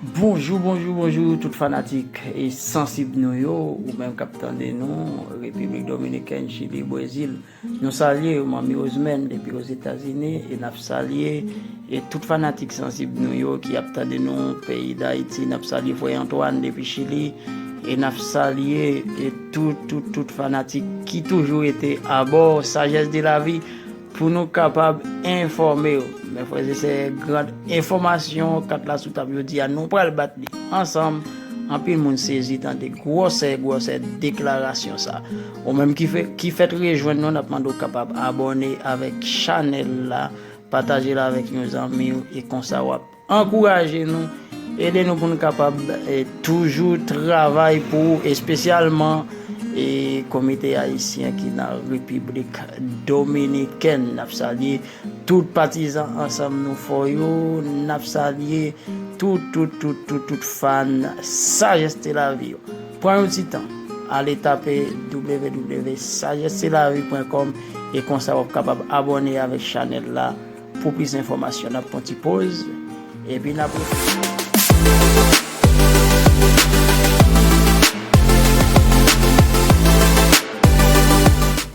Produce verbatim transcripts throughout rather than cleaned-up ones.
Bonjou, bonjou, bonjou, tout fanatik e sansib nou yo, ou menm k ap tande nou, Repiblik Dominikèn, Chili, Brezil. Nou salye w, Manmi Rosemène, depi Ozetazini, e n ap salye e tout fanatik sansib nou yo ki ap tande nou peyi Dayiti. N ap salye frè Antoine depi Chili, e n ap salye e tout, tout, tout fanatik ki toujou rete abò Sagesse de la Vie pou nou kapab enfòme w. Men frè e sè, gran enfòmasyon kat la sou tab jodi a, nou pral bat li ansanm. Anpil moun sezi tande gwosè, gwosè deklarasyon sa. Ou menm ki fè, ki fèk rejwenn nou, n ap mande w kapab abòne avèk chanèl la, pataje l avèk yon zanmi w, e konsa w ap ankouraje nou, ede nou pou nou kapab, eh, toujou travay pou ou, espesyalman, eh, komite ayisyen ki nan Repiblik Dominikèn. N ap salye tout patizan Ansanm Nou Fò yo, n ap salye tout, tout, tout, tout, tout fan Sagesse de la Vie yo. Pran yon ti tan, ale tape w w w sagesse de la vie point com e konsa w ap kapab abòne avèk chanèl la. Pou plis enfòmasyon, n ap pran ti poz, epi n ap refini.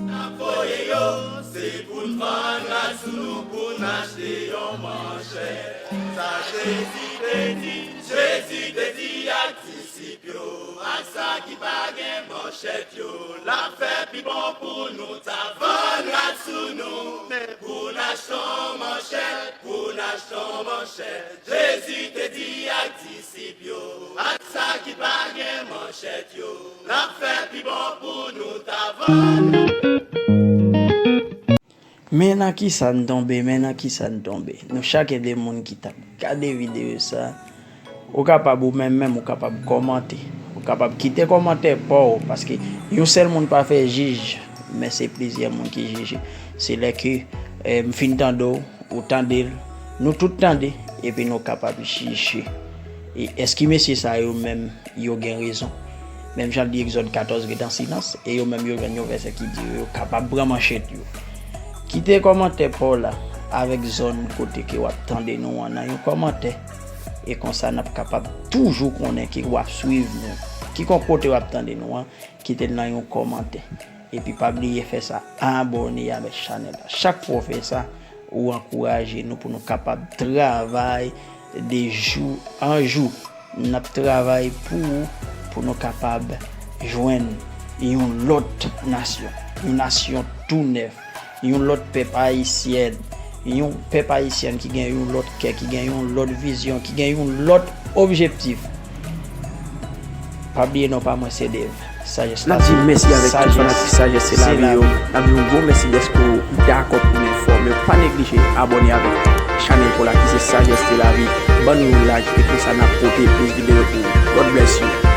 N ap voye yo, se pou n vann rad sou nou, pou n achte yon manchèt. Sa Jezi te di, Jezi te di ak disip yo, ak sa ki pa gen manchèt yo, l ap fè pi bon pou nou ta vann rad sou nou, pou n achte yon manchèt, pou n achte yon manchèt. Jezi te di ak disip yo, ak sa ki pa gen manchèt yo, l ap fè pi bon pou nou ta vann. Men nan kisa n tonbe, men nan kisa n tonbe. Nou chak gen de moun ki t ap gade videyo sa. Ou kapab, ou menm menm, ou kapab kòmante. Ou kapab kite kòmantè pa w, paske yon sèl moun pa fè jij, men se plizyè moun ki jije. Se lè ke, eh, m fin tande w, ou tande l, nou tout tande, epi nou kapab jije. E èske mesye sa yo menm, yo gen rezon? Menm jan l di Egzòd katòz ret an silans, e yo menm yo jwenn yon vèsè ki di yo, yo kapab pran manchèt yo. Kite kòmantè pa w la avèk zòn kote ke w ap tande nou an nan yon kòmantè. E konsa n ap kapab toujou konnen ke w ap swiv nou. Kikonk kote w ap tande nou an, kite l nan yon kòmantè. Epi pa bliye fè sa, abòne avèk chanèl la. Chak fwa w fè sa, ou ankouraje nou pou nou kapab travay de jou an jou. N ap travay pou ou, pou nou kapab jwenn yon lòt nasyon, yon nasyon tou nèf, yon lòt pèp ayisyèn, yon pèp ayisyèn ki gen yon lòt kè, ki gen yon lòt vizyon, ki gen yon lòt objektif. Pa bliye non pa mwen se Dave. Sajès la se lavi. N ap di mèsi avèk tout fanatik Sajès se lavi yo. N ap di yon gwo mèsi dèske w dakò pou nou enfòme w. Pa neglije abòne avèk chanèl pa w la ki se Sajès se lavi. Ban nou yon like e konsa n ap pote plis videyo pou ou. God bless you.